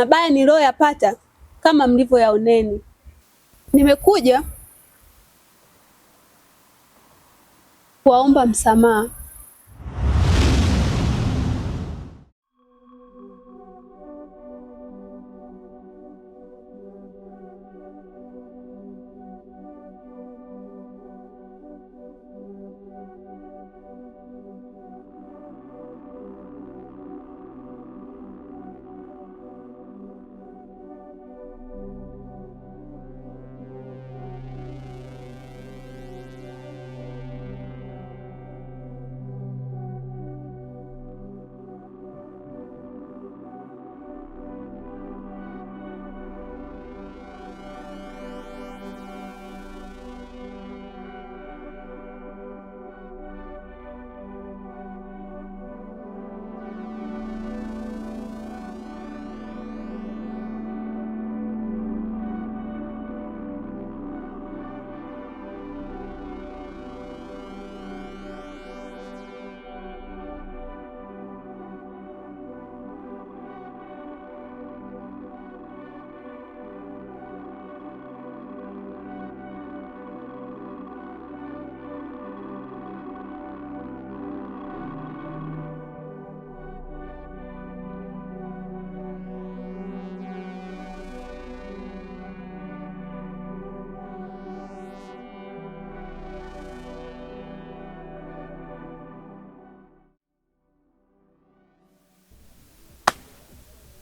Mabaya niliyoyapata kama mlivyoyaoneni. Nimekuja kuwaomba msamaha.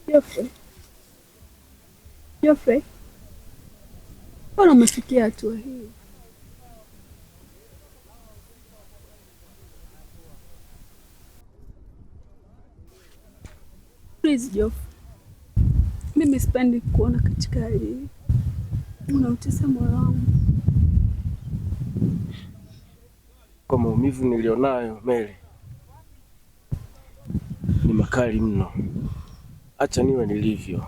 Geoffrey, Geoffrey, mbona umefikia hatua hii? Please Geoffrey, mimi sipendi kuona katika hali hii, unautesa moyo wangu. Kwa maumivu nilionayo Mary ni makali mno. Acha niwe nilivyo.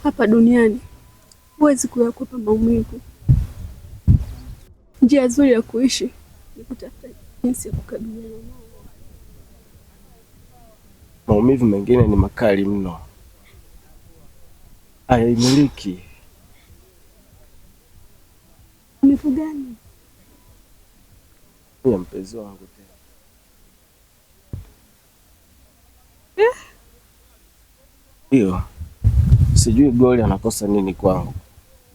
Hapa duniani huwezi kuyakwepa maumivu. Njia nzuri ya kuishi ni kutafuta jinsi ya kukabiliana nayo. Maumivu mengine ni makali mno, hayaimiliki. Maumivu gani? Ya mpenzi wangu tena. Hiyo sijui Goli anakosa nini kwangu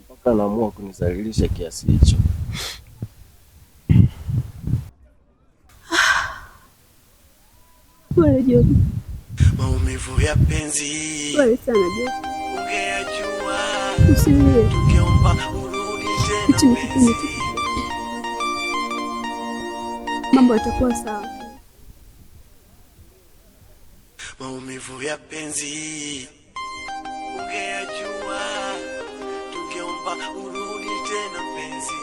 mpaka anaamua kunizalilisha kiasi hicho. Pole Job, Maumivu ya penzi pole sana Job, ungeyajua, usilie. tungeomba urudi Hichi tena ni kipindi penzi. tu, mambo yatakuwa sawa. Maumivu ya penzi ungeyajua, tungeomba urudi tena penzi.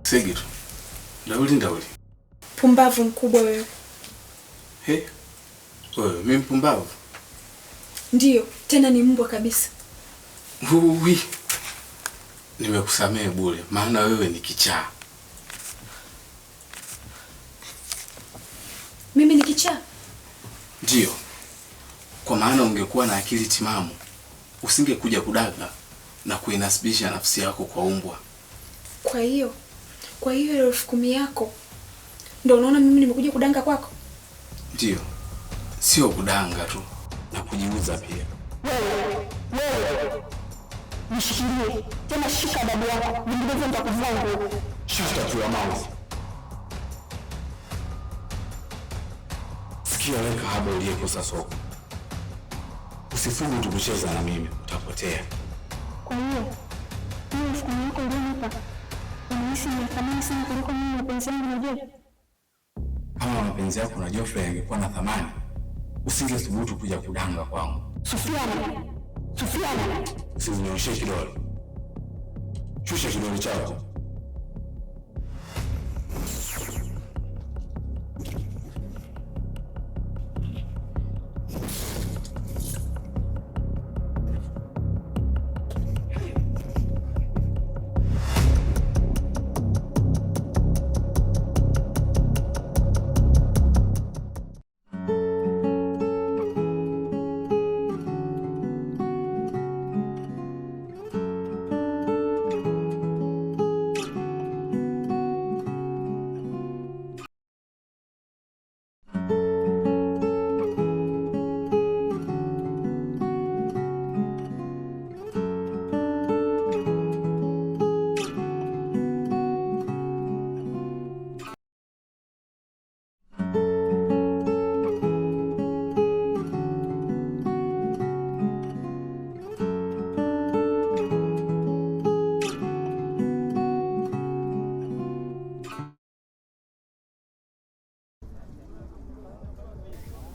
Segitu, ndauli ndauli. Pumbavu mkubwa wewe. He, wewe mimi mpumbavu? Ndiyo, tena ni mbwa kabisa. Uwi, nimekusamehe bure, maana wewe ni kichaa. Mimi ni kichaa? Ndiyo, kwa maana ungekuwa na akili timamu usingekuja kudaga na kuinasibisha nafsi yako kwa umbwa. Kwa hiyo 10,000 yako ndio unaona mimi nimekuja kudanga kwako? Ndiyo, sio kudanga tu na kujiuza pia. Wewe nishikilie tena, shika adabu yako, vinginevyo nitakuvua nguo. Shut up your mouth. Sikia wewe kahaba uliyekosa soko. Usithubutu kucheza na mimi, utapotea. Kwa hiyo hiyo 10,000 yako ulionipa unahisi ni thamani sana kuliko mimi mapenzi yangu na Joe? Kama mapenzi yako na Geoffrey yangekuwa na thamani, usingethubutu kuja kudanga kwangu. Sufiana, Sufiana, Usizinyooshe kidole. Shusha kidole chako.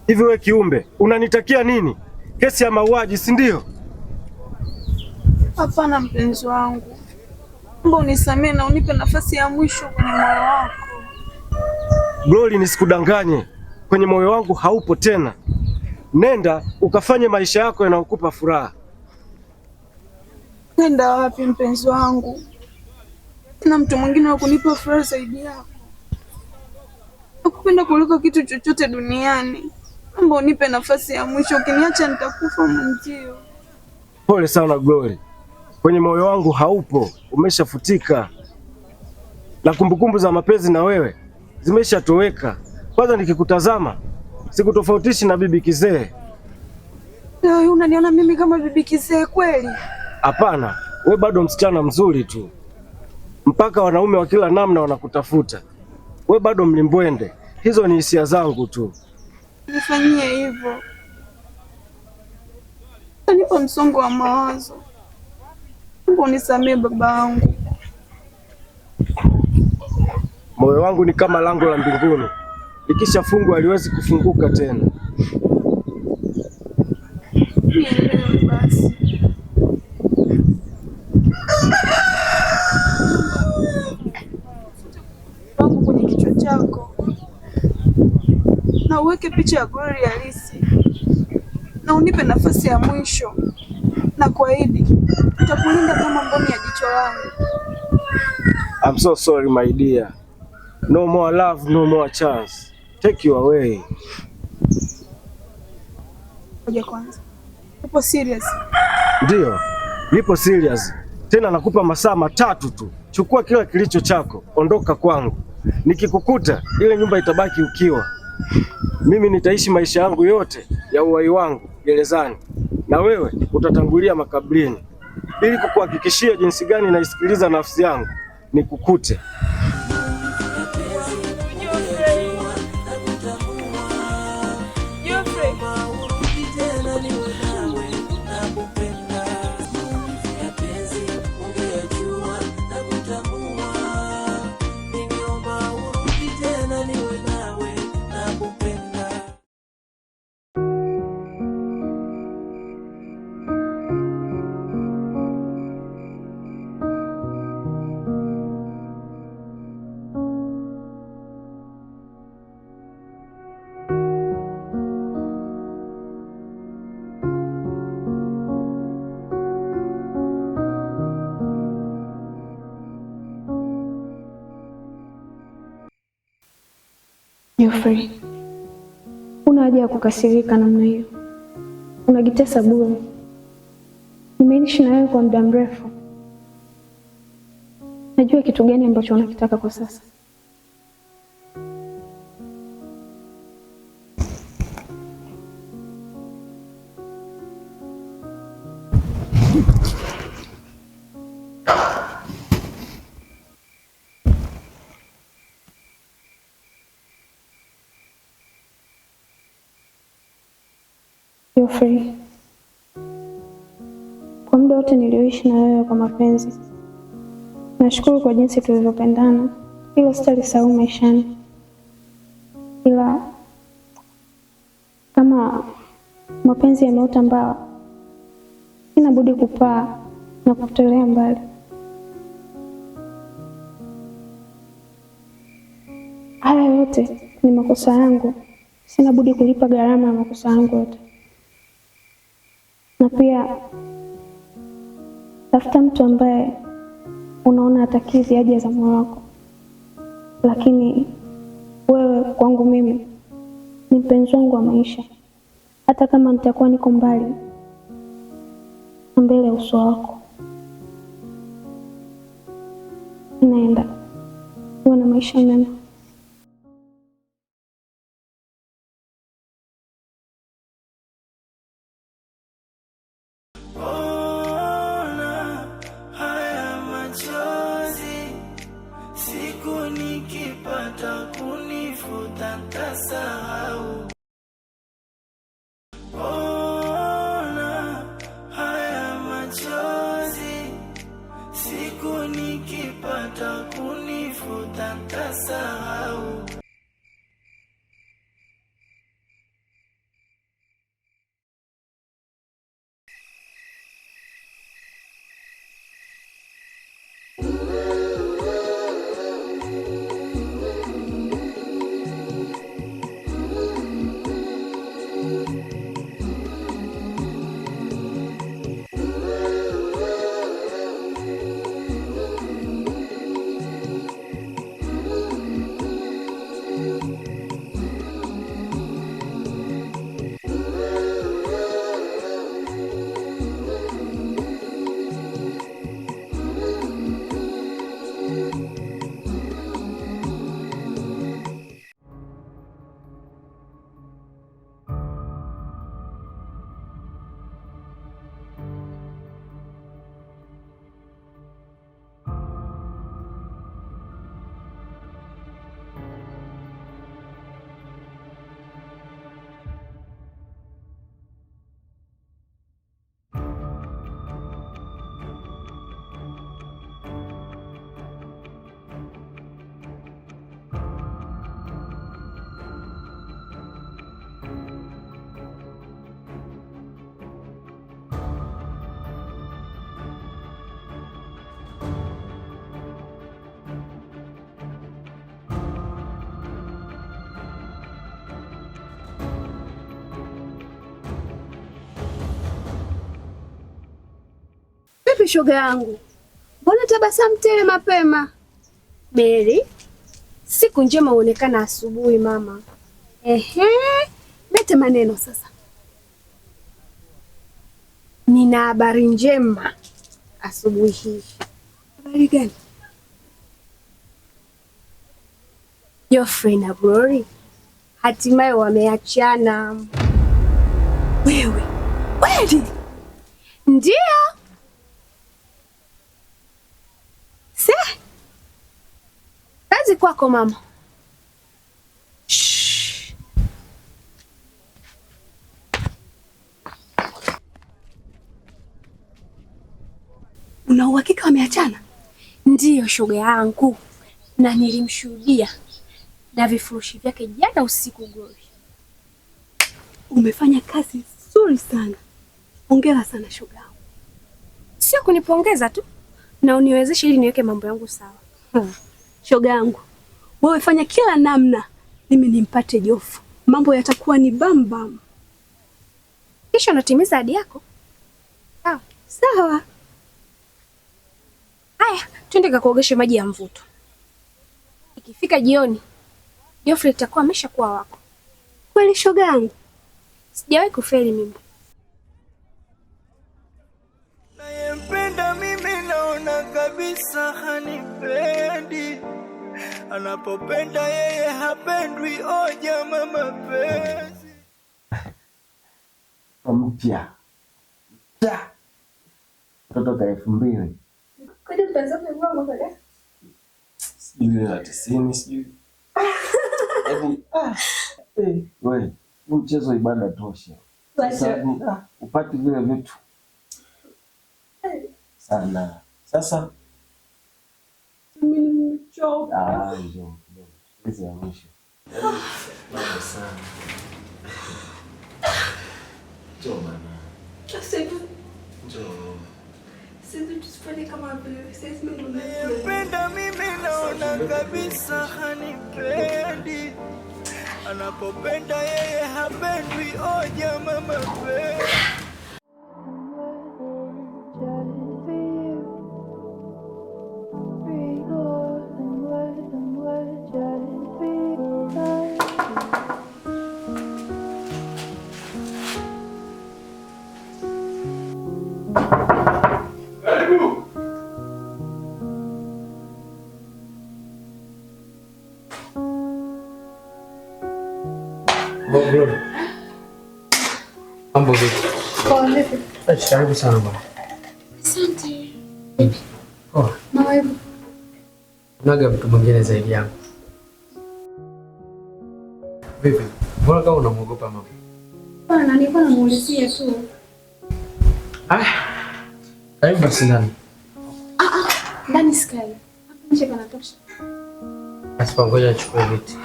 Hivi we kiumbe, unanitakia nini? Kesi ya mauaji, si ndio? Hapana mpenzi wangu, naomba unisamehe na unipe nafasi ya mwisho kwenye moyo wako. Glory, nisikudanganye, kwenye moyo wangu haupo tena. Nenda ukafanye maisha yako yanayokupa furaha. Nenda wapi mpenzi wangu? Sina mtu mwingine wa kunipa furaha zaidi yako. Nakupenda kuliko kitu chochote duniani. Naomba unipe nafasi ya mwisho, ukiniacha nitakufa mwenzio. Pole sana Glory, kwenye moyo wangu haupo, umeshafutika, na kumbukumbu za mapenzi na wewe zimeshatoweka. Kwanza nikikutazama sikutofautishi na bibi kizee. Leo unaniona mimi kama bibi kizee kweli? Hapana, we bado msichana mzuri tu, mpaka wanaume wa kila namna wanakutafuta. We bado mlimbwende. Hizo ni hisia zangu tu. Nifanyie hivyo, nipa msongo wa mawazo. Naomba unisamehe baba yangu. Moyo wangu ni kama lango la mbinguni, likishafungwa haliwezi kufunguka tena. Nielewe basi. Wangu kwenye kichwa chako na uweke picha ya Glory halisi na unipe nafasi ya mwisho, na kuahidi nitakulinda kama mboni ya jicho langu. I'm so sorry my dear. No more love, no more chance. Take you away. Ngoja kwanza, upo serious? Ndiyo, nipo serious. Tena nakupa masaa 3 tu. Chukua kila kilicho chako, ondoka kwangu. Nikikukuta ile nyumba itabaki ukiwa. Mimi nitaishi maisha yangu yote ya uhai wangu gerezani, na wewe utatangulia makaburini. Ili kukuhakikishia jinsi gani naisikiliza nafsi yangu, nikukute. Geoffrey, huna haja ya kukasirika namna hiyo, unajitesa bure. Nimeishi na wewe kwa muda mrefu, najua kitu gani ambacho unakitaka kwa sasa. Geoffrey, kwa muda wote nilioishi na wewe kwa mapenzi, nashukuru kwa jinsi tulivyopendana, hilo sitalisahau maishani. Ila kama mapenzi yameota mbawa, sina budi kupaa na kutolea mbali. Haya yote ni makosa yangu, sina budi kulipa gharama ya makosa yangu yote. Na pia tafuta mtu ambaye unaona atakidhi haja za moyo wako, lakini wewe kwangu mimi ni mpenzi wangu wa maisha. Hata kama nitakuwa niko mbali mbele ya uso wako, naenda. Uwe na maisha mema. Siku nikipata kunifuta ntasahau. Vipi shoga yangu? Mbona tabasamu tele mapema? Mary, siku njema huonekana asubuhi mama. Ehe, lete maneno sasa. Nina habari njema asubuhi hii. Habari gani? Geoffrey na Glory hatimaye wameachana. Wewe kweli? Ndio. Se, kazi kwako mama. Shh. Una uhakika wameachana? Ndiyo shoga yangu, na nilimshuhudia na vifurushi vyake jana usiku. Glory, umefanya kazi nzuri sana. Hongera sana shoga yangu. Sio kunipongeza tu, na uniwezeshe ili niweke mambo yangu sawa. Shoga yangu, wewe fanya kila namna mimi nimpate Jofu, mambo yatakuwa ni bam bam. Kisha unatimiza ahadi yako. Sawa sawa. Haya, twende kakuogeshe maji ya mvuto. Ikifika jioni Geoffrey itakuwa ameshakuwa wako. Kweli shoga yangu, sijawahi kufeli mimi. Nayempenda mimi naona kabisa hanipendi, anapopenda yeye hapendwi. Oja mama penzi mpya mtoto ka 2000 sijui la 90 sijui wewe, mchezo ibada tosha. Sasa upati vile vitu sana. Sasa mimi nimechoka. Ndio hizi ya mwisho. Sana. Njoo bana. Njoo. Sisi tusifanye kama vile sisi ndio tunapenda. Mimi naona kabisa hanipendi, anapopenda yeye hapendwi. Oja mama penzi. Mambo vipi? Poa vipi? Karibu sana bwana. Asante. Poa. Mawebu. Unaga mtu mwingine zaidi yangu. Vipi? Mbona kama unamuogopa mama? Bwana, nilikuwa namuulizia tu. Karibu basi ndani. Ndani sikai. Hapa nje panatosha. Basi ngoja nichukue viti.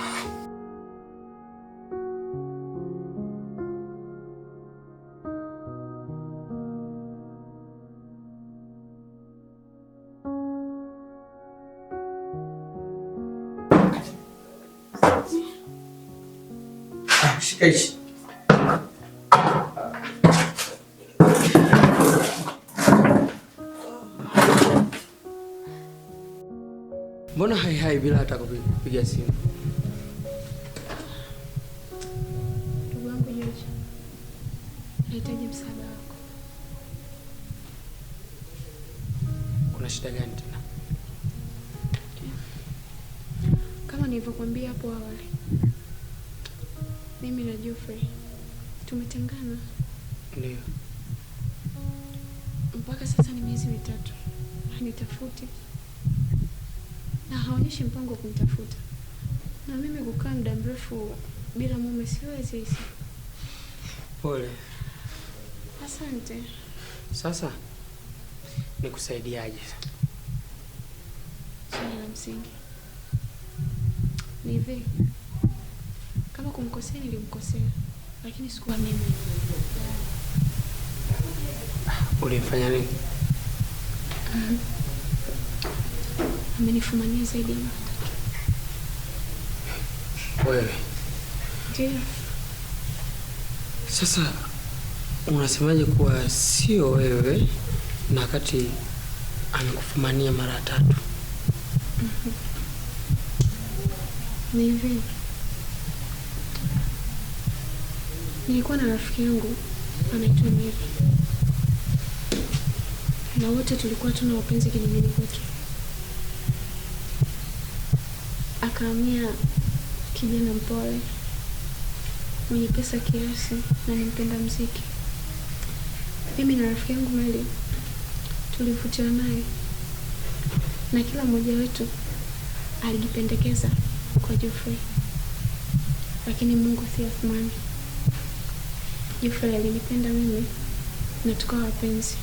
Shika hichi. Mbona hai hai bila hata kupiga simu? Ndugu yangu George, nahitaji msaada wako. Kuna shida gani tena? Kama nilivyokuambia hapo awali, mimi na Geoffrey tumetengana. Ndio. Mpaka sasa ni miezi 3. Hanitafuti na haonyeshi mpango wa kunitafuta. Na mimi kukaa muda mrefu bila mume siwezi. Pole. Asante. Sasa nikusaidiaje? Swali la msingi ni hivi, kama kumkosea nilimkosea, lakini sikuwa mimi. Ulimfanya nini? Amenifumania zaidi ya mara 3. Wewe? Ndio. Sasa unasemaje kuwa sio wewe na wakati amekufumania mara tatu? Ni hivi, nilikuwa na rafiki yangu anaitwa Mary, na wote tulikuwa tuna wapenzi kijijini kwetu. Akahamia kijana mpole mwenye pesa kiasi na ni mpenda mziki. Mimi na rafiki yangu Mary tulivutiwa naye, na kila mmoja wetu alijipendekeza kwa Geoffrey, lakini Mungu si Athmani. Geoffrey alinipenda mimi na tukawa wapenzi,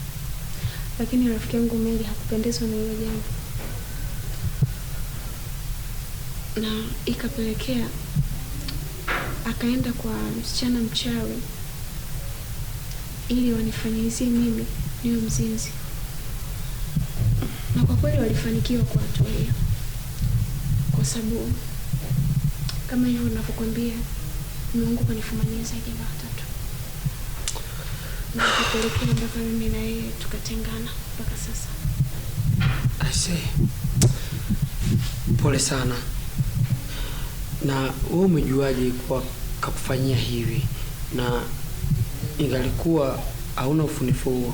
lakini rafiki yangu Mary hakupendezwa na hilo jambo, na ikapelekea akaenda kwa msichana mchawi ili wanifanyizie mimi niwe mzinzi, na kwa kweli walifanikiwa kwa hatua hiyo, kwa sababu kama hivyo ninavyokuambia, Mungu kanifumania zaidi ya mara tatu, na ikapelekea mpaka mimi na yeye tukatengana mpaka sasa. Aisee, pole sana. Na wewe umejuaje kwa kakufanyia hivi, na ingalikuwa hauna ufunifu huo?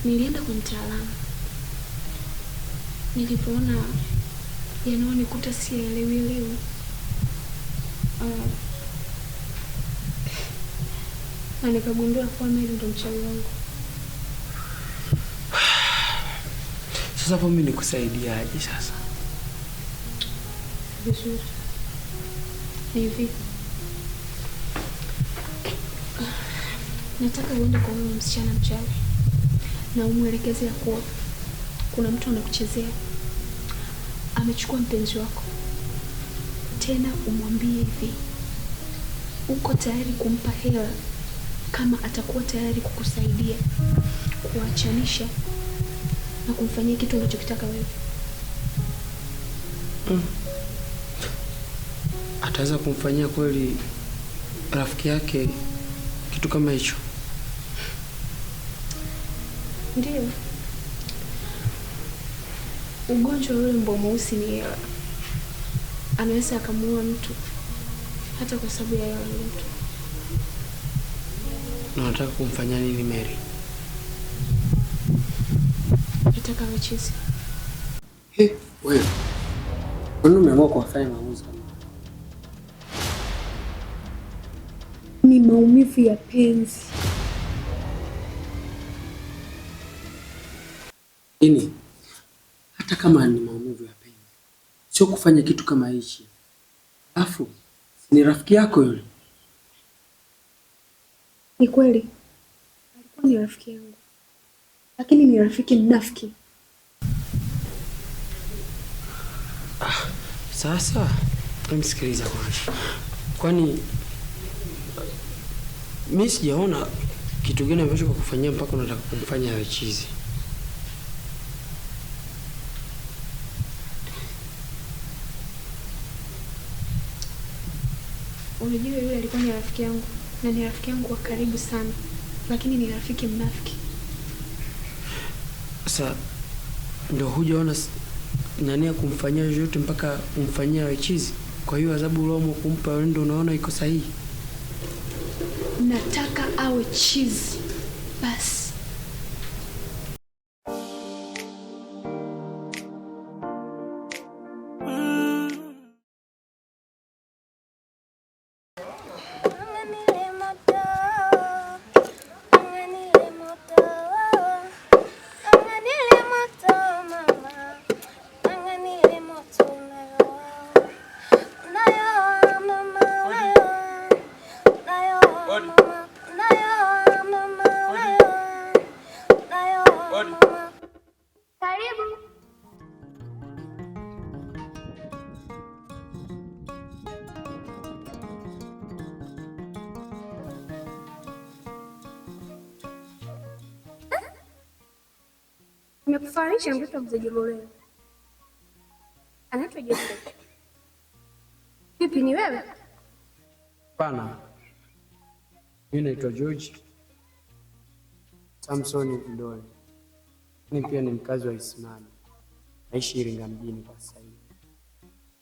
Nilienda kwa mtaalamu, nilipoona yanayonikuta siyaelewi, na nikagundua kuwa Mary ndo mchawi wangu. Sasa hapo mimi nikusaidiaje sasa? Vizuri. Ni hivi, nataka uende kwa huyo msichana mchawi na umwelekeze ya kuwa kuna mtu anakuchezea, amechukua mpenzi wako. Tena umwambie hivi, uko tayari kumpa hela kama atakuwa tayari kukusaidia kuachanisha na kumfanyia kitu unachokitaka wewe. Ataweza kumfanyia kweli rafiki yake kitu kama hicho? Ndiyo. Ugonjwa ule mbwa mweusi ni hela. Anaweza akamuua mtu hata kwa sababu ya hela yule mtu. Na unataka kumfanyia nini Mary? Nataka awe chizi. Wewe kwa nini umeamua kuwafanya maamuzi kama? Ni maumivu ya penzi. Lakini hata kama ni maumivu ya penzi, sio kufanya kitu kama hichi. Alafu ni rafiki yako yule. Ni kweli alikuwa ni rafiki yangu, lakini ni rafiki mnafiki. Sasa msikiliza kwanza, kwani mimi sijaona kitu gani ambacho kukufanyia mpaka unataka kumfanya awe chizi? Unajua yule alikuwa ni rafiki yangu na ni rafiki yangu wa karibu sana, lakini ni rafiki mnafiki. Sasa ndio hujaona nani ya kumfanyia yoyote mpaka umfanyia awe chizi? Kwa hiyo adhabu ulioamua kumpa wewe ndio unaona iko sahihi? Nataka awe chizi basi. Karibu. Nimekufahamisha mtoto wa mzee Jogoleo. Anaitwa Joseph. Vipi, ni wewe? Hapana. Mimi naitwa George. Samson Vidole. Mimi pia ni mkazi wa Isimani. Naishi Iringa mjini kwa sasa hivi.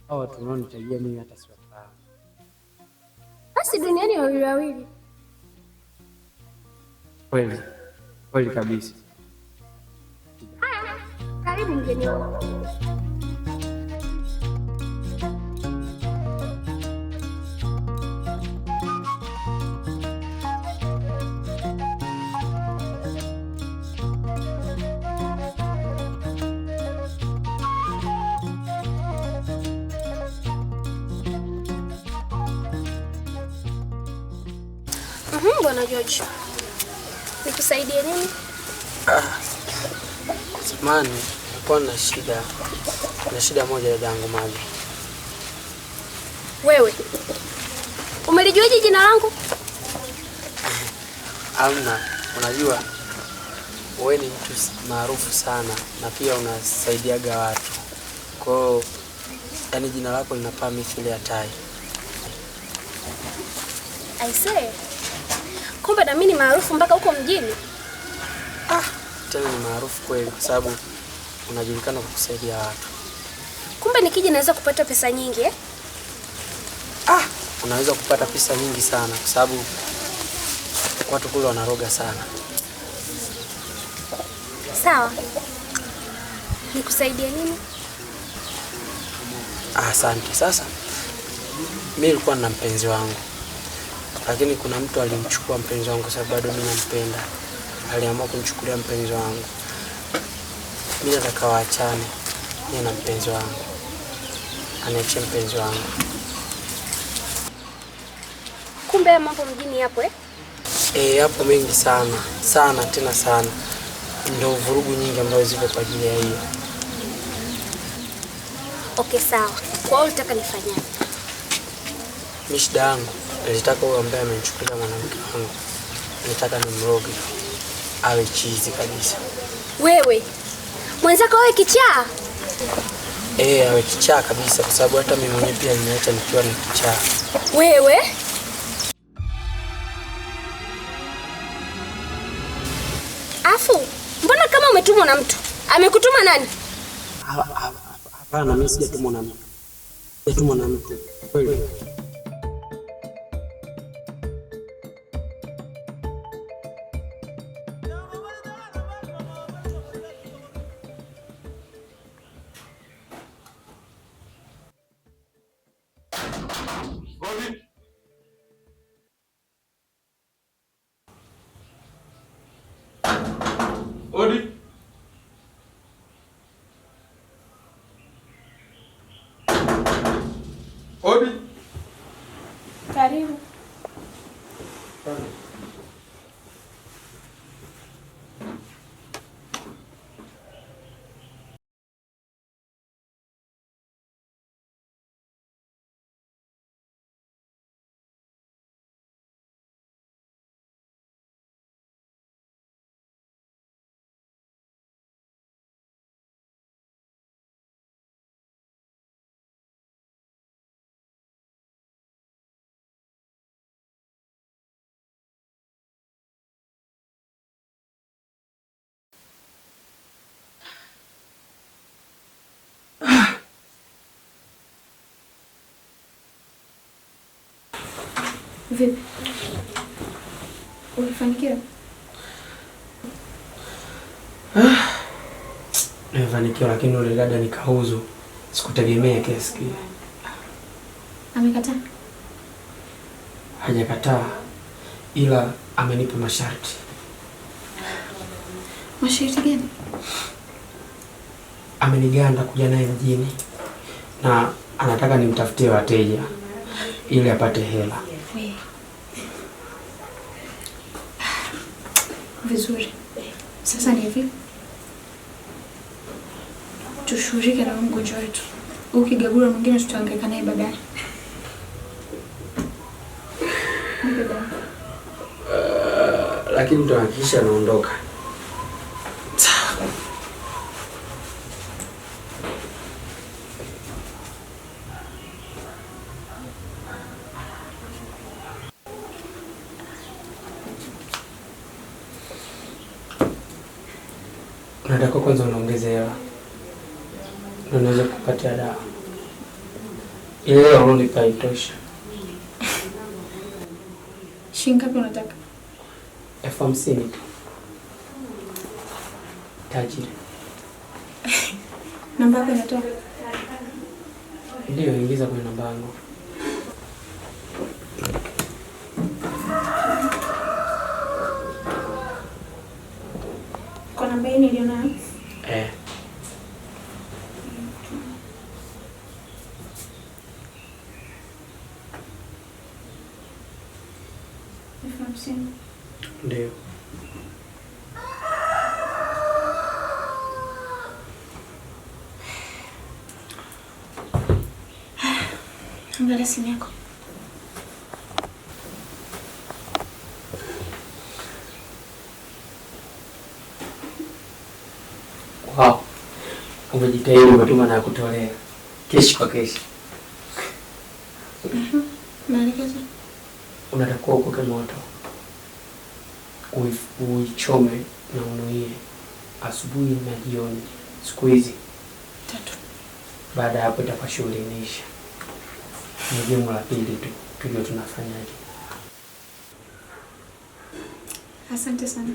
Hao watu wanaonitajia mimi hata siwafahamu. Basi duniani wawili wawili. Kweli. Kweli kabisa. Haya, karibu mgeni wangu. Bwana George, nikusaidie nini? Samahani, nilikuwa na shida. Na shida moja dadangu Mami. Wewe umelijuaje jina langu? Amna, unajua wewe ni mtu maarufu sana na pia unasaidiaga watu. Kwa hiyo yani jina lako linapaa mithili ya tai. I say, kumbe na mimi ni maarufu mpaka huko mjini. Tena ni maarufu kweli kwa sababu unajulikana kwa kusaidia watu. Kumbe nikija naweza kupata pesa nyingi eh? Unaweza kupata pesa nyingi sana kwa sababu watu kule wanaroga sana. Sawa. Nikusaidie nini? Asante. Sasa mimi nilikuwa na mpenzi wangu. Lakini kuna mtu alimchukua mpenzi wangu kwa sababu bado mimi nampenda. Aliamua kumchukulia mpenzi wangu. Mimi nataka waachane. Mimi na mpenzi wangu. Aniachie mpenzi wangu. Kumbe haya mambo mjini yapo eh? Hapo mengi sana. Sana tena sana. Ndio vurugu nyingi ambazo zipo kwa ajili ya hiyo. Okay, sawa. Kwa hiyo unataka nifanyaje? Mimi shida yangu nilitaka huyo ambaye amenichukulia mwanamke wangu. Nilitaka nimroge. Awe chizi kabisa. Wewe mwenzako wewe kichaa? Awe kichaa kabisa kwa sababu hata mimi mwenyewe pia nimeacha nikiwa ni kichaa. Wewe afu, mbona kama umetumwa na mtu? Amekutuma nani? Hapana, mimi sijatumwa na mtu. Sijatumwa na mtu. Kweli. Odi. Odi. Karibu. Vipi? Ulifanikiwa? Nimefanikiwa, lakini yule dada nikauzu. Sikutegemea kiasi kile. Amekataa? Hajakataa, ila amenipa masharti. Masharti gani? Ameniganda kuja naye mjini na anataka nimtafutie wateja ili apate hela. Vizuri. Sasa ni hivi, tushughulike na mgonjwa wetu. Ukigabura mwingine tutahangaika naye baadaye. Lakini tutahakikisha anaondoka. Unatakiwa kwanza unaongeze hela ndio unaweza kupatia dawa. Ile hela ulionipa haitoshi. Shilingi ngapi unataka? 50,000 tu. Tajiri. Namba yako inatoa? Ndio, ingiza kwenye namba yangu. Kwa namba hii nilionayo? Eh. 50,000. Ndio. Angalia simu yako. Wow. Umejitahidi, umetuma na kutolea. Keshi kwa keshi. Maelekezo. Unatakiwa ukoke moto. Uichome na unuie asubuhi na jioni siku hizi 3. Baada ya hapo itakuwa shughuli imeisha. Ni gemu la pili tu tujue tunafanyaje. Asante sana.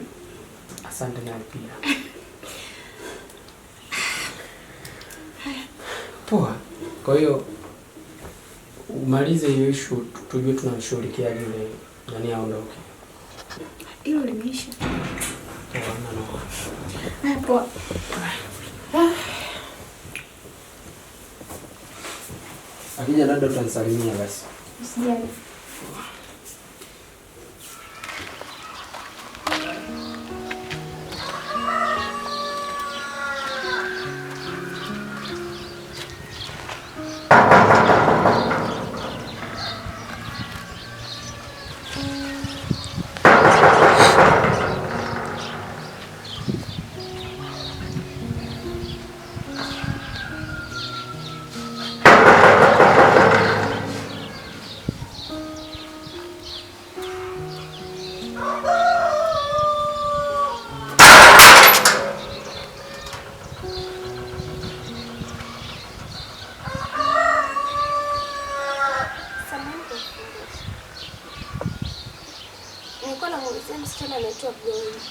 Asante nawe pia. Poa. Kwa hiyo umalize hiyo issue tujue tunamshughulikia yule nani aondoke. Hilo limeisha. Poa, no. Haya, poa. Akija dada utanisalimia basi. Usijali. Nilikuwa namuulizia msichana anaitwa Glory.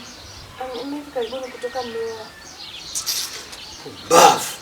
Amehama hivi karibuni kutoka Mbeya. Bafu.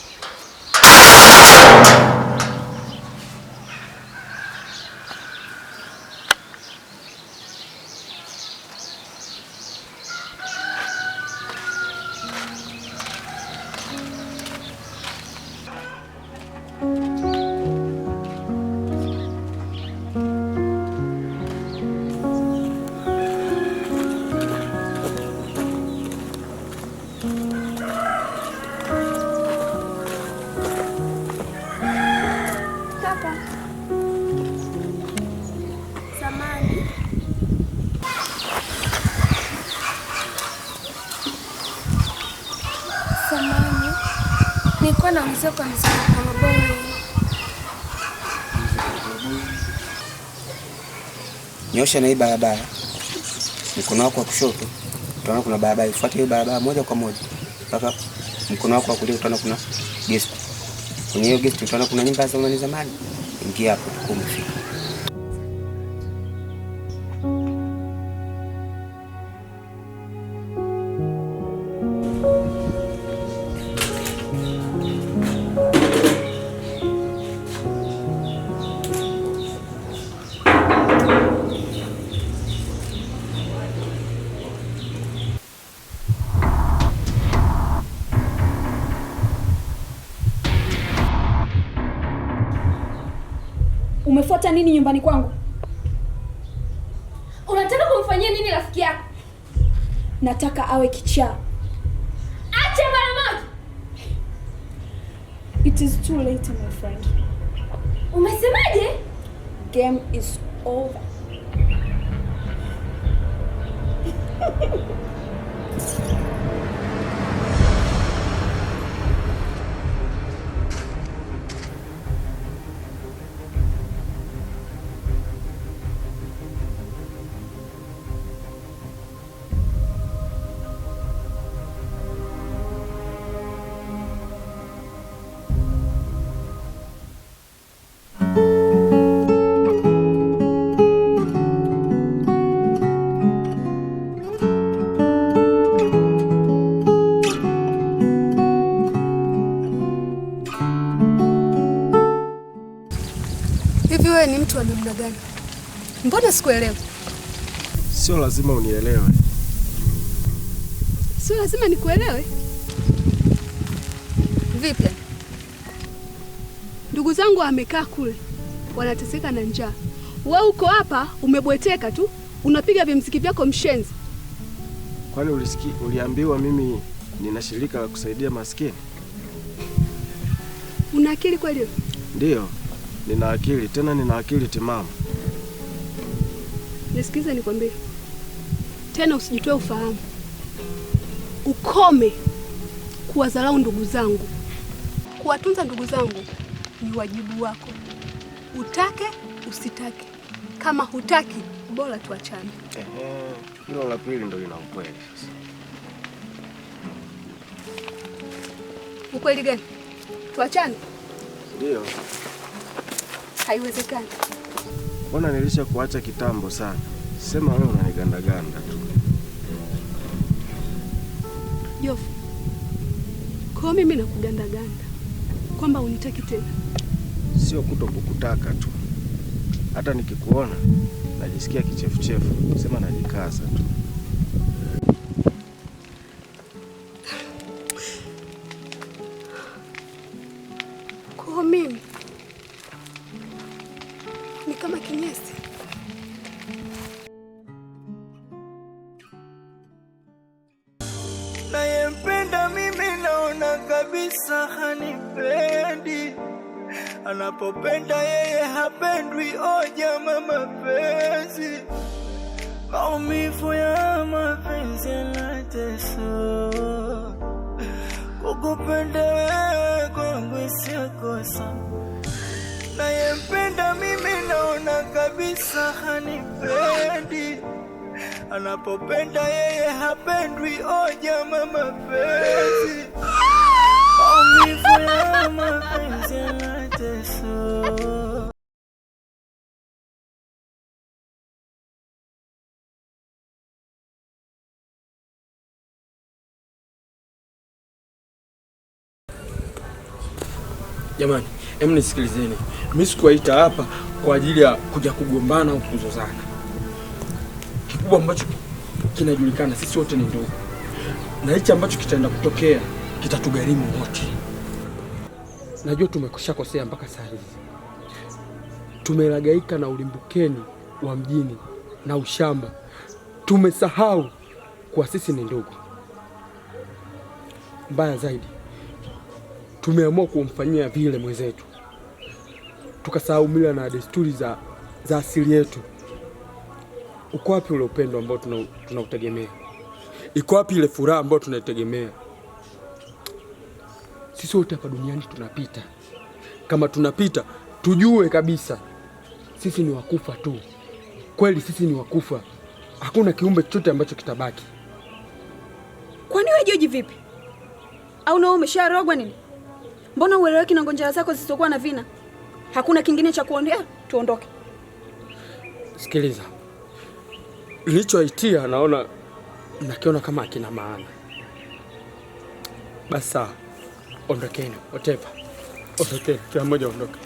Samani. Samani. Nilikuwa naulizia kwa mzee Koroboi. Nyosha na hii barabara. Mkono wako wa kushoto utaona kuna barabara, ifuate hiyo barabara moja kwa moja mpaka mkono wako wa kulia utaona kuna guest. Kwenye hiyo guest utaona kuna nyumba za zamani zamani. Ingia hapo utakuwa umefika. Umefuata nini nyumbani kwangu? Unataka kumfanyia nini rafiki yako? Nataka awe kichaa. Acha mara moja. It is too late, my friend. Umesemaje? Game is over. wa namna gani? Mbona sikuelewi? Sio lazima unielewe. Sio lazima nikuelewe? Vipi? Ndugu zangu wamekaa kule, wanateseka na njaa. Wewe uko hapa umebweteka tu, unapiga vimziki vyako mshenzi. Kwani uliambiwa mimi nina shirika la kusaidia maskini? Una akili kweli? Ndio, nina akili, tena nina akili timamu. Nisikize nikwambie. Tena usijitoe ufahamu. Ukome kuwadharau ndugu zangu. Kuwatunza ndugu zangu ni wajibu wako. Utake, usitake. Kama hutaki, bora tuachane. Hilo la pili ndio lina ukweli sasa. Ukweli gani? Tuachane? Ndio. Haiwezekani. Mbona nilisha kuacha kitambo sana. Sema wewe unanigandaganda tu. Jofu, kwa mimi nakugandaganda kwamba unitaki tena? Sio kutokukutaka tu. Hata nikikuona najisikia kichefuchefu, sema najikaza tu. Kwa mimi ni kama kinyesi. Nayempenda mimi naona kabisa hanipendi. Anapopenda yeye hapendwi, oja mapenzi. Maumivu ya mapenzi yanatesa. Kukupenda wewe kwangu sio kosa. Nayempenda mimi naona kabisa hanipendi. Anapopenda yeye hapendwi, oja mapenzi. Maumivu ya mapenzi yanatesa. Jamani, hebu nisikilizeni. Mimi sikuwaita hapa kwa ajili ya kuja kugombana au kuzozana. Kikubwa ambacho kinajulikana, sisi wote ni ndugu. Na hichi ambacho kitaenda kutokea kitatugharimu wote. Najua tumekushakosea mpaka saa hizi. Tumelagaika na ulimbukeni wa mjini na ushamba. Tumesahau kuwa sisi ni ndugu. Mbaya zaidi, tumeamua kumfanyia vile mwenzetu. Tukasahau mila na desturi za asili yetu. Uko wapi ule upendo ambao tunautegemea? Iko wapi ile furaha ambayo tunaitegemea? Sisi wote hapa duniani tunapita. Kama tunapita, tujue kabisa sisi ni wakufa tu. Kweli sisi ni wakufa. Hakuna kiumbe chochote ambacho kitabaki. Kwani wewe Joji vipi? Au na wewe umesharogwa nini? Mbona ueleweki na ngonjera zako zisizokuwa na vina? Hakuna kingine cha kuongea, tuondoke. Sikiliza. Nilichoitia naona nakiona kama hakina maana. Basi ondokeni, whatever. Ondokeni, kila mmoja ondoke.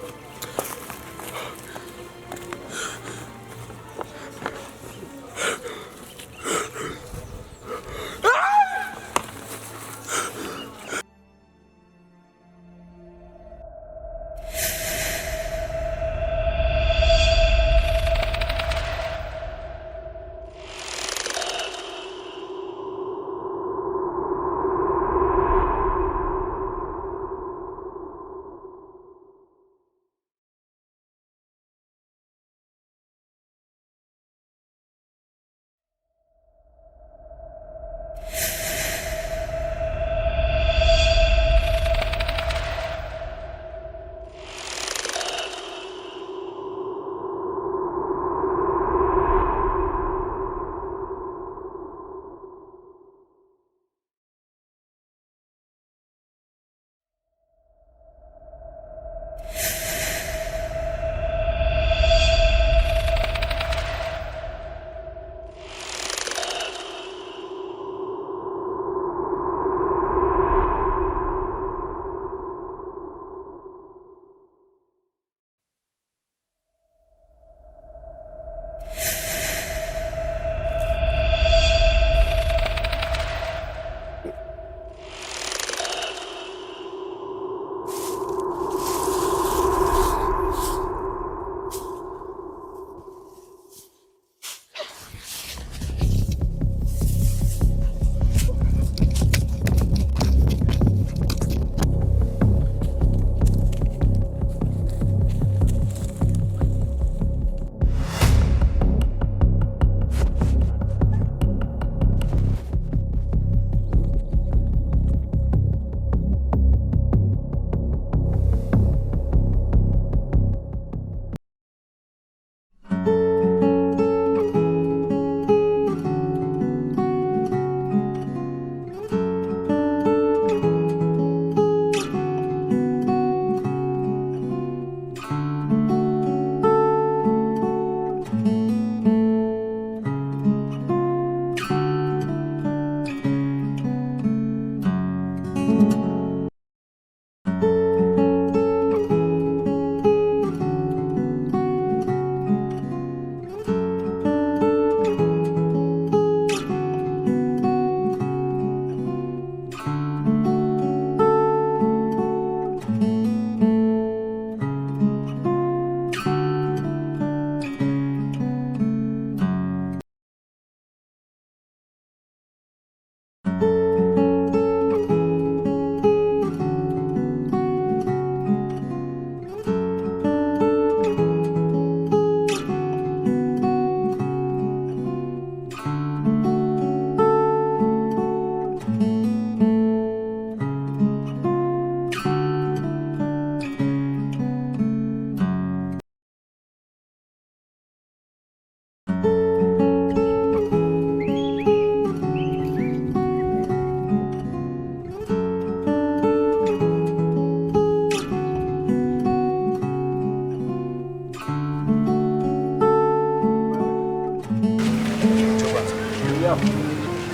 Mimi hapa.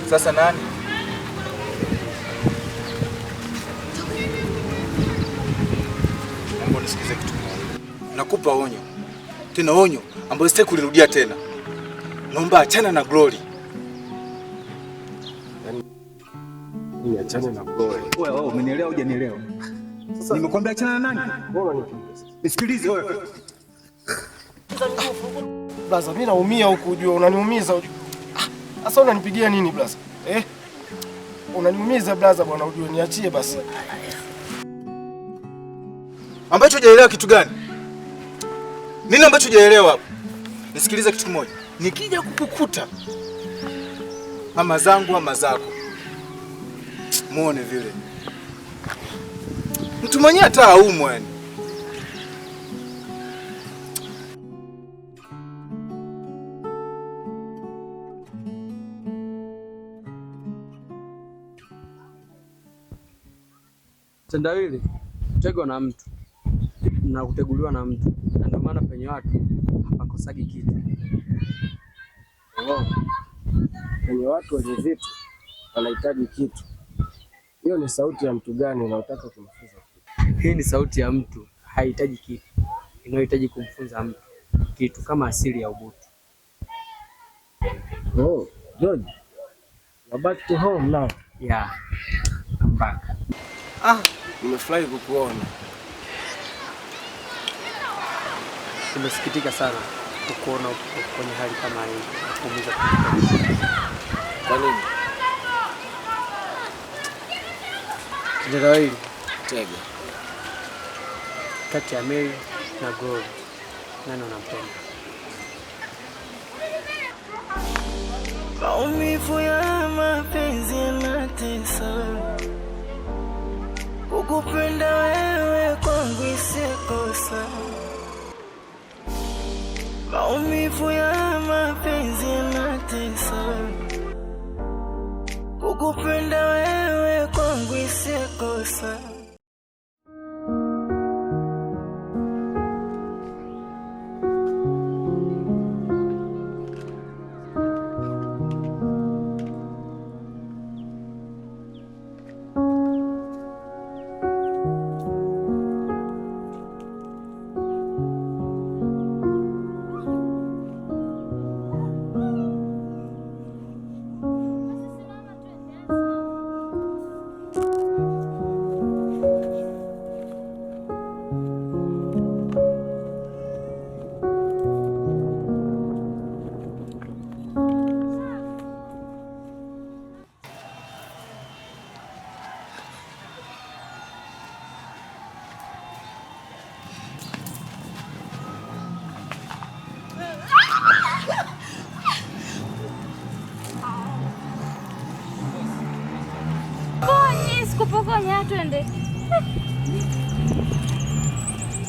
Sasa nani? Naomba unisikize kitu kimoja. Nakupa onyo. Tena onyo ambayo sitaki kulirudia tena. Naomba achana na Glory. Yaani mimi achane na Glory. Wewe umenielewa au hujanielewa? Sasa nimekwambia achana na nani? Bora nipigie sasa. Nisikilize wewe. Blaza, mimi naumia huku ujue, unaniumiza ujue. Sasa unanipigia nini blaza? Eh? Unaniumiza blaza bwana ujue, niachie basi. Ambacho hujaelewa kitu gani? Nini ambacho hujaelewa hapo? Nisikilize kitu kimoja. Nikija kukukuta ama zangu ama zako, muone vile. Mtu mwenyewe hata haumwi yani. Tendawili tego na mtu na kuteguliwa na mtu, na ndio maana penye watu hapakosagi kitu. Oh. Penye watu wenye vitu wanahitaji kitu. Hiyo ni sauti ya mtu gani unayotaka kumfunza kitu? Hii ni sauti ya mtu hahitaji kitu, inayohitaji kumfunza mtu kitu kama asili ya ubutu. Oh, George. You're back to home now. Yeah. I'm back. Ah, nimefurahi kukuona. Nimesikitika sana kukuona kwenye hali kama hii, kuumiza. Kwa nini? Tendawili. Tega. Kati ya Mary na Glory, nani unampenda? Maumivu ya mapenzi yanatesa. Kukupenda wewe kwangu isikosa. Maumivu ya mapenzi yanatesa. Kukupenda wewe kwangu isikosa. Sikupokonya, twende.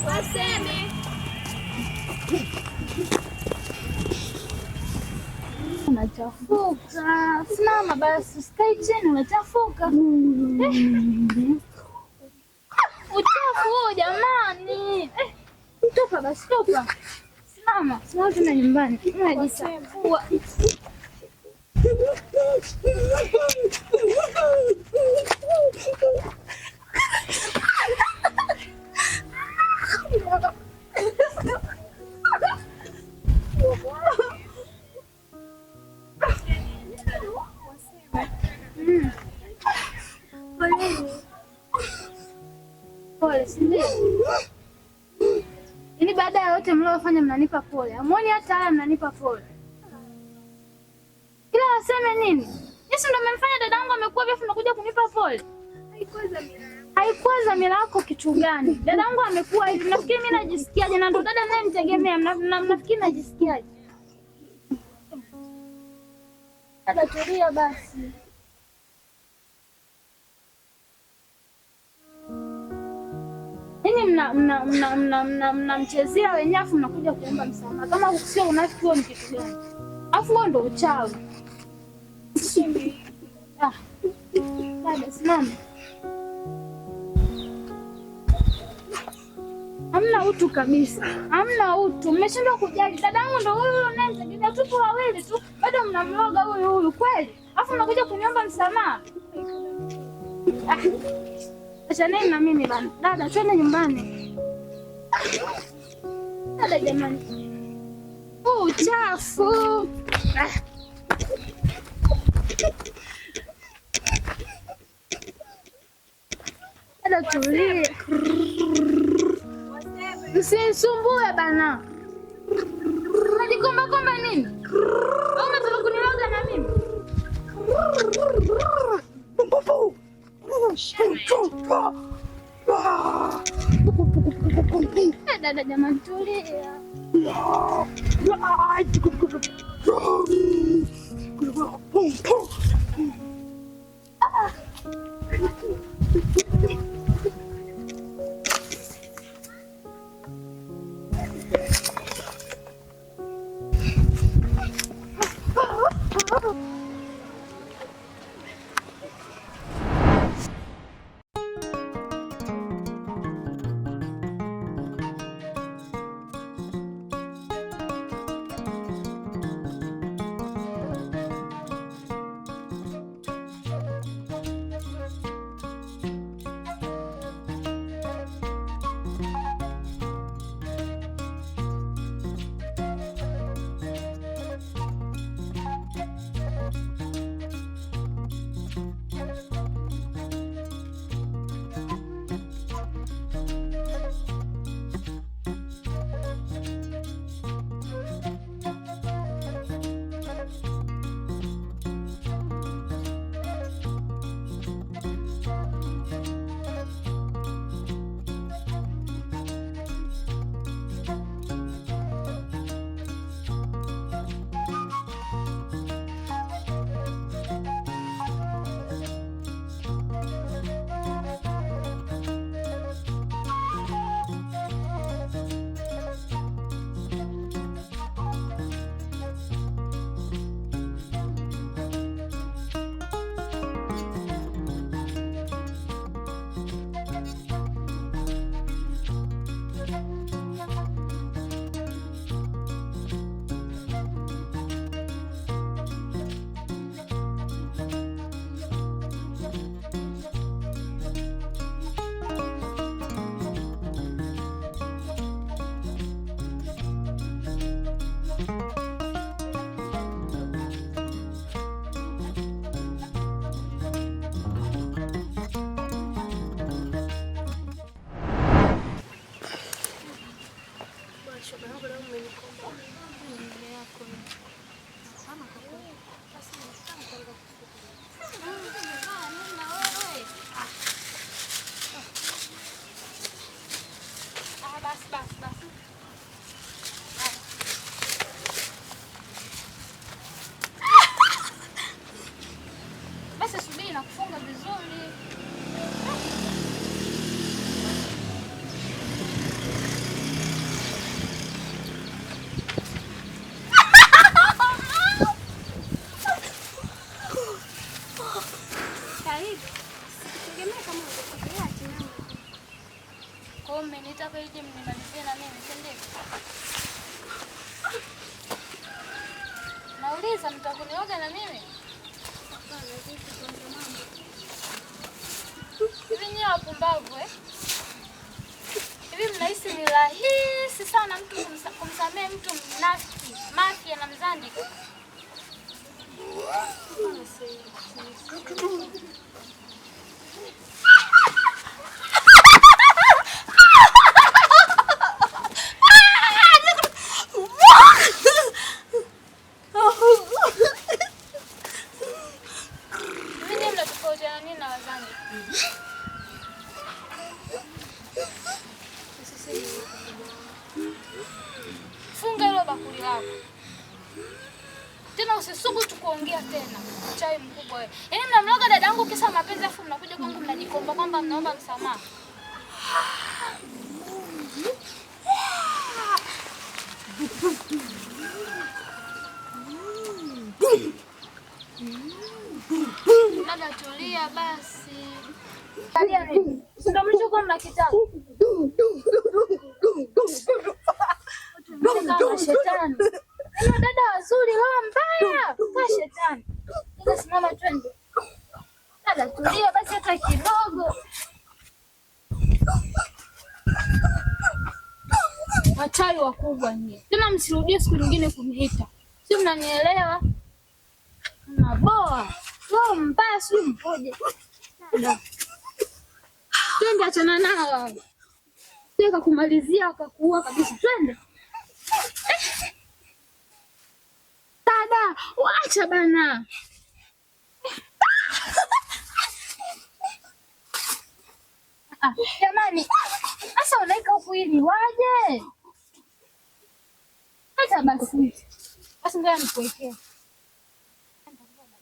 Waseme. Unachafuka. Simama basi, usikae chini, unachafuka. Uchafu huo jamani. Toka basi, toka. Simama, simama tena nyumbani. Unajisafua. Pole, si ndio? Yaani baada ya yote mliofanya mnanipa pole. Hamuoni hata haya mnanipa pole. Kila waseme nini? Yesu ndo amemfanya dadangu amekuwa vipi unakuja kunipa pole? Haikuwa dhamira yako kitu gani? Dadangu amekuwa hivi. Mnafikiri mimi najisikiaje? Na ndo dada naye mtegemea. Mnafikiri najisikiaje? Dada tulia basi. Yaani mnamchezea wenyewe afu mnakuja kuomba msamaha. Kama sio unafiki huo ni kitu gani? Afu huo ndo uchawi. Ah. Dada simama. Hamna utu kabisa. Hamna utu. Mmeshindwa kujali. Dadangu ndo huyu huyu unayemtegemea, tupo wawili tu. Bado mnamloga huyu huyu kweli? Alafu mnakuja kuniomba msamaha. Ah. Achaneni na mimi bana. Dada, twende nyumbani. Dada jamani. Uchafu. Ah. Dada tulie. Msinisumbue bana. Unajikomba komba nini? Au unataka kuniloga na mimi? Dada jamani tulia. Basi subiri na kufunga vizuri. Karibu. Sikutegemea kama ungekuja tena. Kwa hiyo mmeniita kwa ili mnimalizie na mimi, si ndivyo? Nauliza, mtakunioga na mimi? Hivi nyie wapumbavu eh? Hivi mnahisi ni rahisi sana mtu kumsamehe mtu mnafiki, mafia na mzandiko? Hivi nyie mnatofautiana nini na wazandiko? Funga hilo bakuli lako. Tena usisubutu kuongea tena. Chai mkubwa wewe. Yaani mnamloga dadangu kisa mapenzi afu mnakuja kwangu mnajikomba kwamba mnaomba msamaha. Dada tulia basi. Ndio mlichokuwa mnakitaka. Kama shetani. Yaani dada wazuri roho mbaya. Kwa shetani. Sasa simama twende. Dada tulia basi hata kidogo. Wachawi wakubwa nyie. Tena msirudie siku nyingine kuniita. Si mnanielewa? Mnaboa. Roho mbaya sijui mpoje. Dada. Twende, achana nao hao. Sio kakumalizia akakuua kabisa. Twende. Dada, wacha bana. Ah, jamani, sasa unaweka huku ili waje? Acha basi. Basi ngoja nikuwekee.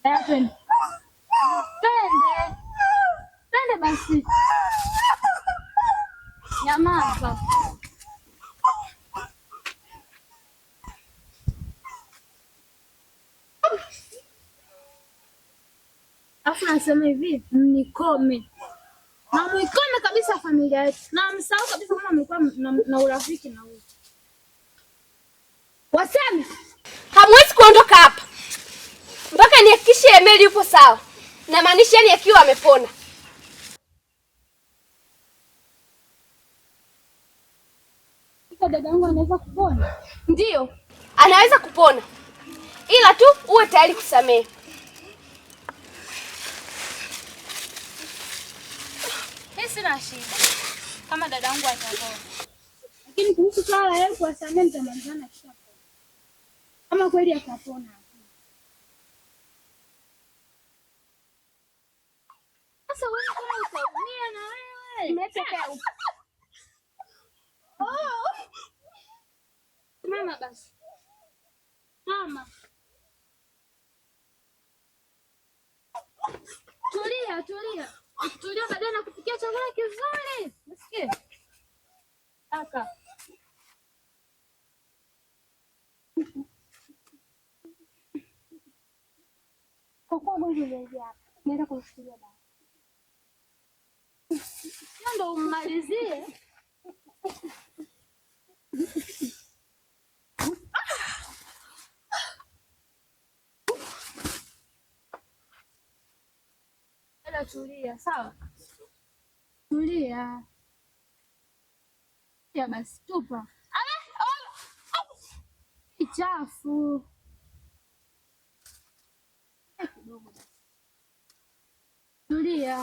Dada, twende. Twende. Twende basi. Nyamaza. Alafu nasema hivi, mnikome. Na mwikome kabisa familia yetu. Na msahau kabisa kama mlikuwa na urafiki na huyu. Wasemi, hamwezi kuondoka hapa mpaka nihakikishe Emeli yupo sawa. Na maanisha yani akiwa amepona. Dada yangu anaweza kupona? Ndiyo, anaweza kupona, ila tu uwe tayari kusamehe. Mimi sina shida kama dada yangu atapona, lakini kuhusu swala la yeye kuwasamehe nitamalizana akishapona, kama kweli atapona. Sasa wewe kama utaumia na wewe Oh. Mama basi. Mama. Tulia, tulia. Tulia baadaye nakupikia chakula kizuri. Usikie? Kaka. Kwa kuwa ugonjwa ulianzia hapa, naenda kumfikiria dawa. Sio ndo ummalizie. Dada tulia, sawa? Tulia. Ya basi tupa. Chafu. Tulia.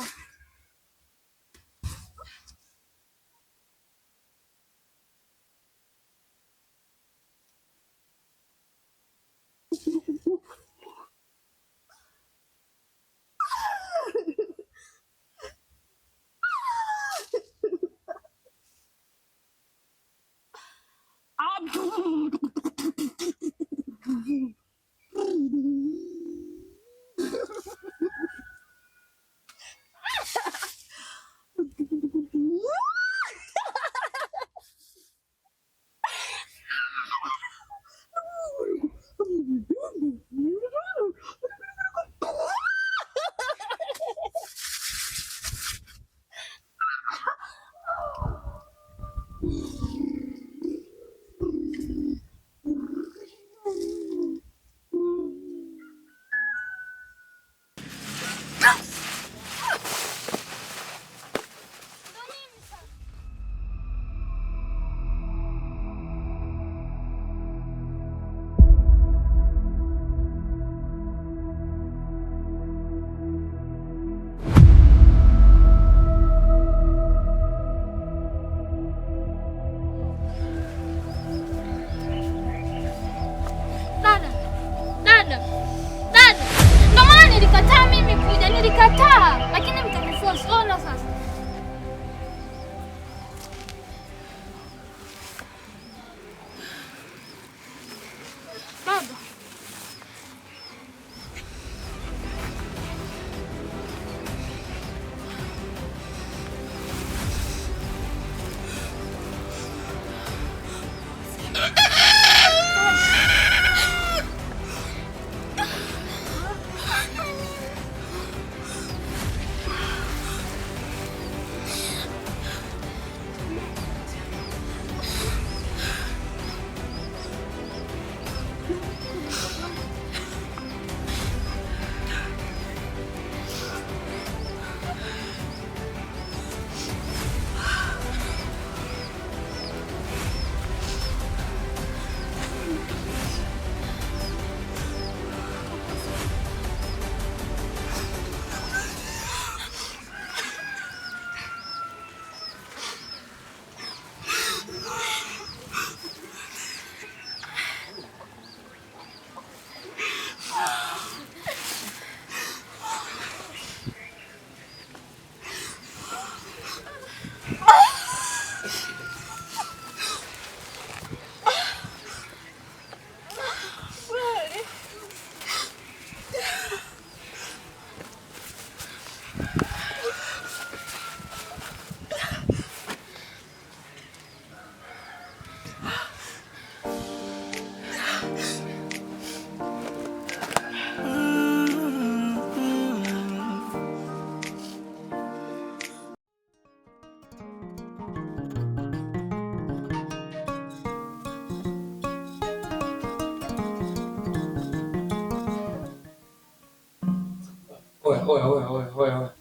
Oya, oya, oya, oya, oya, oya.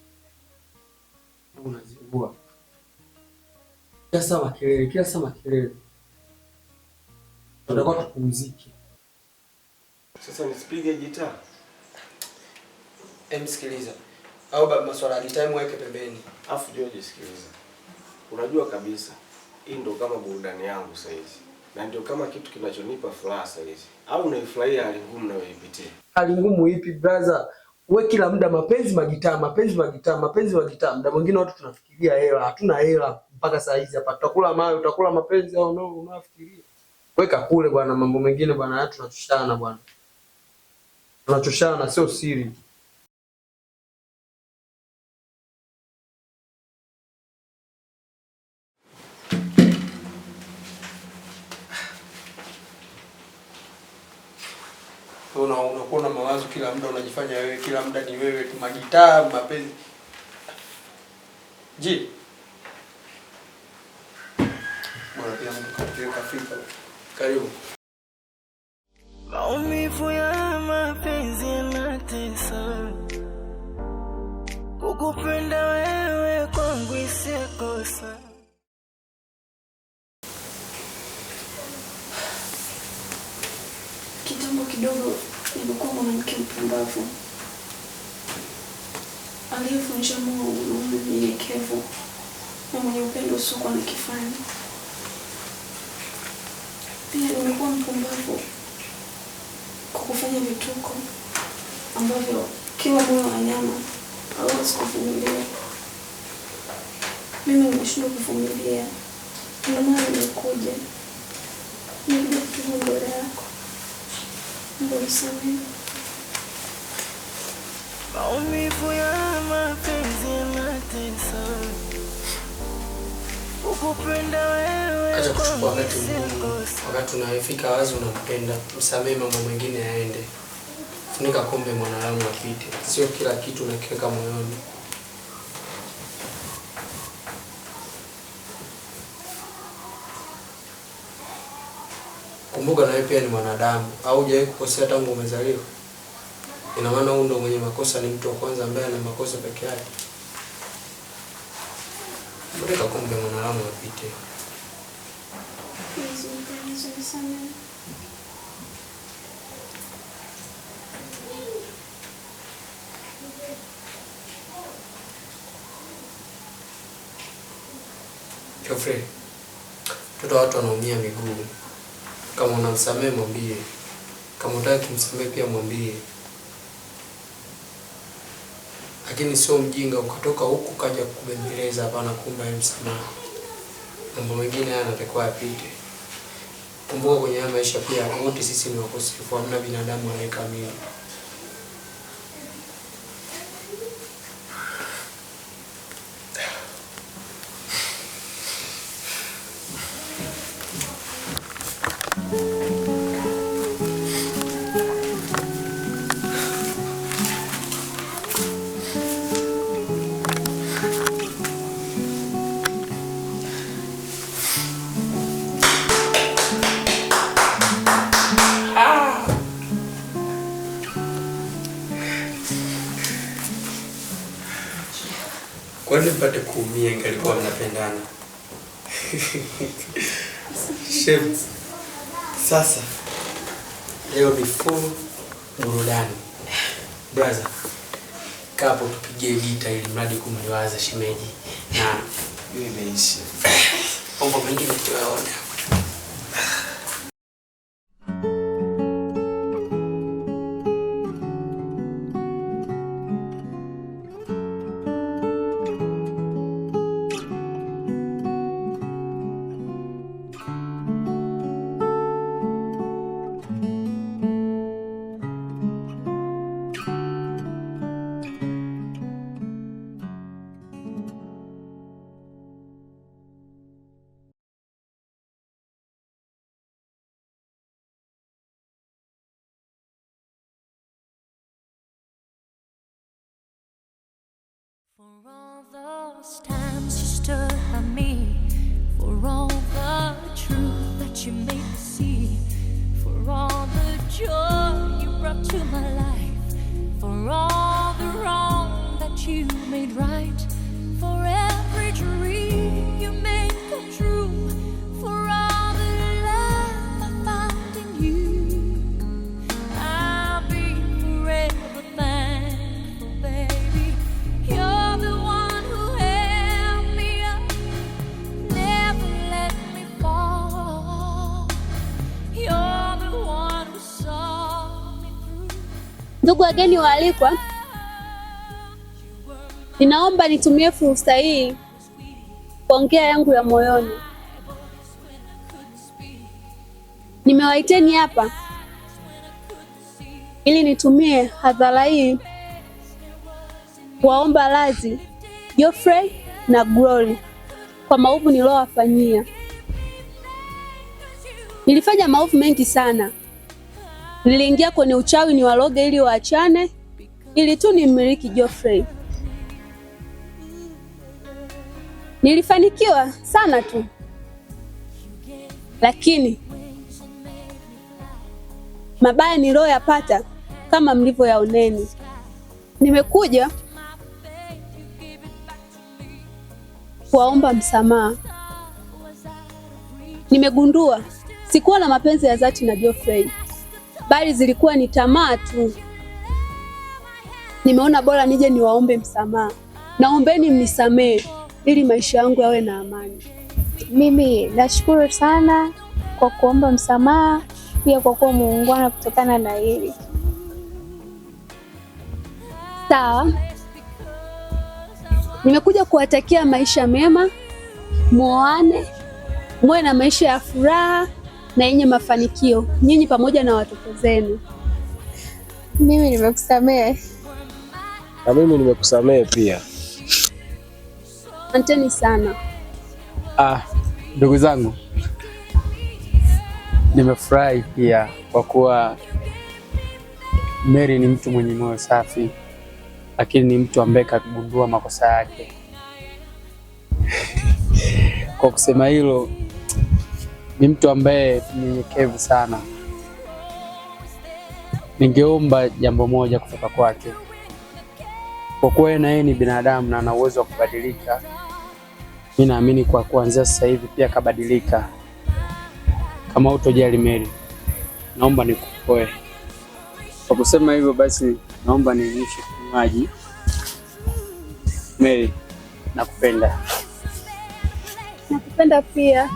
Unazingua. Kila saa makelele, kila saa makelele. Tutakuwa tupumzike. Sasa nisipige gitaa? Sikiliza. Au baba, masuala ya gitaa mweke pembeni. Afu George, sikiliza. Unajua kabisa hii ndio kama burudani yangu sasa hizi. Na ndio kama kitu kinachonipa furaha sasa hizi. Au unaifurahia hali ngumu nayoipitia? Hali ngumu ipi brother? We kila muda mapenzi magitaa, mapenzi magitaa, mapenzi magitaa. Muda mwingine watu tunafikiria hela, hatuna hela mpaka saa hizi hapa. Tutakula mawe, utakula mapenzi au no, unafikiria. Weka kule bwana, mambo mengine bwana, tunachoshana bwana. Tunachoshana sio siri. Unakuwa na mawazo kila muda, unajifanya wewe kila muda ni wewe tu, magitaa, mapenzi. Je, bora pia mtu kafika. Karibu. Maumivu ya mapenzi yanatesa. Kukupenda wewe kwangu isikosa. Kitambo kidogo nimekuwa mwanamke mpumbavu aliyevunja moyo mwanaume mnyenyekevu na mwenye upendo usiokuwa na kifani. Pia nimekuwa mpumbavu kwa kufanya vituko ambavyo kila moyo wa nyama hauwezi kuvumilia. Mimi nimeshindwa kuvumilia, ndio maana nimekuja kutubu mbele yako. Unisamehe. Maumivu ya mapenzi yanatesa. Ukupenda wewe. Acha kuchukua wakati mgumu. Wakati unafika wazi unampenda, msamehe, mambo mengine yaende. Funika kombe mwanadamu apite. Sio kila kitu unakiweka moyoni. Kumbuka na wewe pia ni mwanadamu. Au hujawahi kukosea tangu umezaliwa? Ina maana huyu ndo mwenye makosa, ni mtu wa kwanza ambaye ana makosa peke yake. Funika kombe mwanadamu apite. Unisamehe. Geoffrey, mtoto watu wanaumia miguu. Kama unamsamehe mwambie. Kama hutaki kumsamehe pia mwambie. Lakini sio mjinga ukatoka huku kaja kubembeleza hapana kumbe msamaha. Mambo mengine haya yanatakiwa yapite. Kumbuka kwenye haya maisha pia wote sisi ni wakosefu, hamna binadamu aliyekamilika. Kwani mpate kuumia ingalikuwa mnapendana. Chef, sasa leo ni full burudani. Brother, kapo tupigie gita ili mradi kumliwaza shemeji na hiyo imeisha. Mambo mengine tuyaone. For all those times you stood by me, for all the truth that you made me see, for all the joy you brought to my life, for all the wrong Ndugu wageni waalikwa, ninaomba nitumie fursa hii kuongea yangu ya moyoni. Nimewaiteni hapa ili nitumie hadhara hii kuwaomba radhi Geoffrey na Glory kwa maovu niliyowafanyia. Nilifanya maovu mengi sana. Niliingia kwenye uchawi niwaroge ili waachane, ili tu nimmiliki Geoffrey. Nilifanikiwa sana tu, lakini mabaya niliyoyapata kama mlivyoyaoneni. Nimekuja kuwaomba msamaha. Nimegundua sikuwa na mapenzi ya dhati na Geoffrey, bali zilikuwa ni tamaa tu. Nimeona bora nije niwaombe msamaha. Naombeni mnisamee ili maisha yangu yawe na amani. Mimi nashukuru sana kwa kuomba msamaha, pia kwa kuwa muungwana kutokana na hili. Sawa. Nimekuja kuwatakia maisha mema, muoane, muwe na maisha ya furaha na yenye mafanikio, nyinyi pamoja na watoto zenu. Mimi nimekusamehe. Na mimi nimekusamehe pia. Asanteni sana. Ndugu zangu, nimefurahi pia kwa kuwa Mary ni mtu mwenye moyo safi, lakini ni mtu ambaye kagundua makosa yake. Kwa kusema hilo, ni mtu ambaye mnyenyekevu sana. Ningeomba jambo moja kutoka kwake, kwa kuwa yeye na yeye ni binadamu na ana uwezo wa kubadilika. Mimi naamini kwa kuanzia sasa hivi pia kabadilika. Kama hutojali Mary, naomba nikuoe. Kwa kusema hivyo basi, naomba ninyeshe kinywaji. Mary, nakupenda. Nakupenda pia.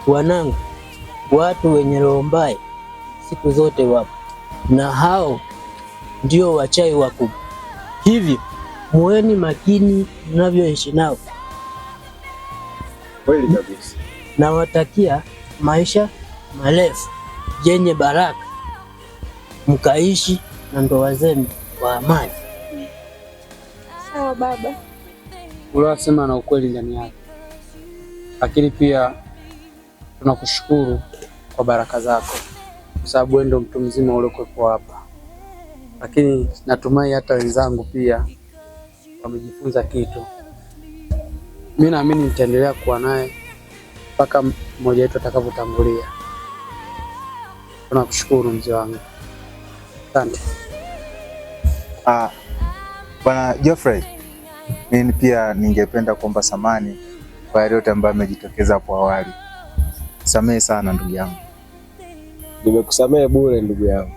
Wanangu, watu wenye roho mbaya siku zote wapo, na hao ndio wachawi wakubwa. Hivyo muweni makini mnavyoishi nao. Kweli kabisa. Nawatakia maisha marefu yenye baraka, mkaishi na ndoa zenu kwa amani. Sawa baba. Uliosema na ukweli ndani yake, lakini pia tunakushukuru kwa baraka zako, kwa sababu wewe ndio mtu mzima uliokuwepo hapa. Lakini natumai hata wenzangu pia wamejifunza kitu. Mimi naamini nitaendelea kuwa naye mpaka mmoja wetu atakapotangulia. Tunakushukuru mzee wangu, asante. Bwana Geoffrey, mimi pia ningependa kuomba samani kwa yale yote ambayo amejitokeza hapo awali. Samehe sana ndugu yangu. Nimekusamehe bure ndugu yangu.